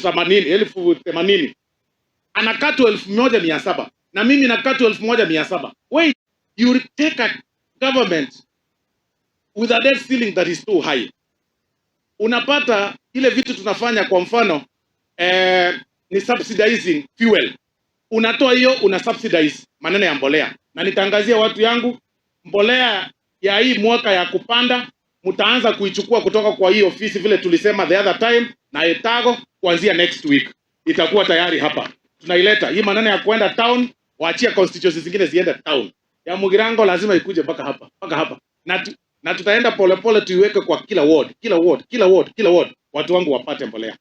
80, 80,000, anakatwa 1,700 na mimi nakatwa 1,700. Wait, you take a government with a debt ceiling that is too high. Unapata ile vitu tunafanya, kwa mfano ni subsidizing fuel. Unatoa hiyo, una subsidize maneno ya mbolea, na nitangazia watu yangu, mbolea ya hii mwaka ya kupanda mtaanza kuichukua kutoka kwa hii ofisi vile tulisema the other time, na Etago kuanzia next week itakuwa tayari hapa. Tunaileta hii maneno ya kwenda town, waachia constituencies zingine ziende town. Ya Mugirango lazima ikuje mpaka hapa, mpaka hapa, na tutaenda polepole tuiweke kwa kila ward, kila ward, kila ward, kila ward, watu wangu wapate mbolea.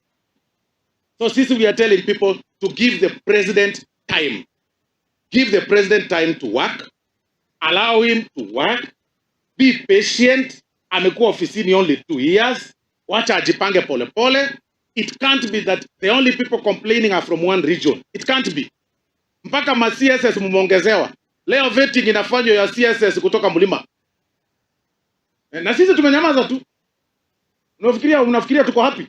So sisi we are telling people to give the president time. Give the president time to work. Allow him to work. Be patient. Amekuwa ofisini only 2 years. Wacha ajipange polepole. It can't be that the only people complaining are from one region. It can't be. Mpaka ma CSS mumeongezewa. Leo vetting inafanywa ya CSS kutoka mlima. Na sisi tumenyamaza tu. Unafikiria tuko happy?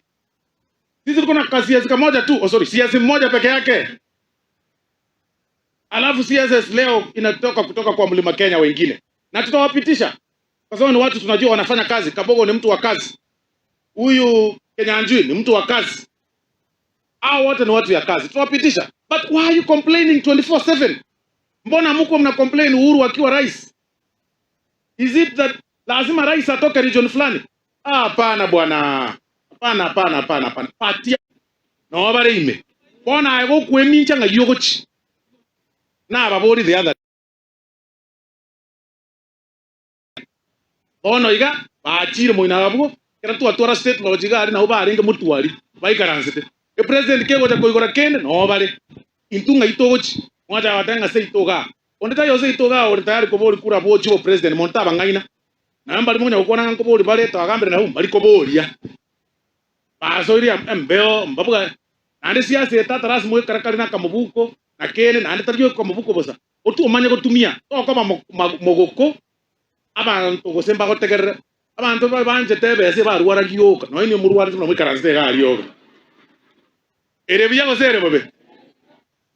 Sisi tuko na ka CS kamoja tu. Oh, sorry, CS mmoja peke yake. Alafu CSS leo inatoka kutoka kwa Mlima Kenya wengine. Na tutawapitisha. Kwa sababu ni watu tunajua wanafanya kazi. Kabogo ni mtu wa kazi. Huyu Kenyanjui ni mtu wa kazi. Hao wote ni watu ya kazi. Tutawapitisha. But why are you complaining 24/7? Mbona mko mna complain Uhuru akiwa rais? Is it that lazima rais atoke region fulani? Ah, hapana bwana. Hapana, hapana, hapana, hapana. Patia no bare ime. Bona ago kwemincha nga yogochi. Na babori the other. Bono iga bachire moina abwo kera twatwara state lodge iga ari nabo barenge motwari baikaransete. E president kegocha koigora kende no bare. Intwe ng'ai togochi mwacha goteba ng'a seito igaa. Onde taiyo seito igaa ore tayari kobori kura bochie obopresident monto tabang'aina. Naende mbari monya gokwana ng'a nkobori bare twagambire nabwo mbari koboria. Basoirie embeo mbabuga naende siasa eye tata lasima oikare kare na akamobuko na kende naende tari okamobuko bosa. Otwo omanye gotumia tokoba mogoko abanto gose mbagotegerere. Abanto banchete ebesa ebarwara gioka, nonya inwe morwarete buna moikaransete iga aria obe. Ere buya gose ere bobe?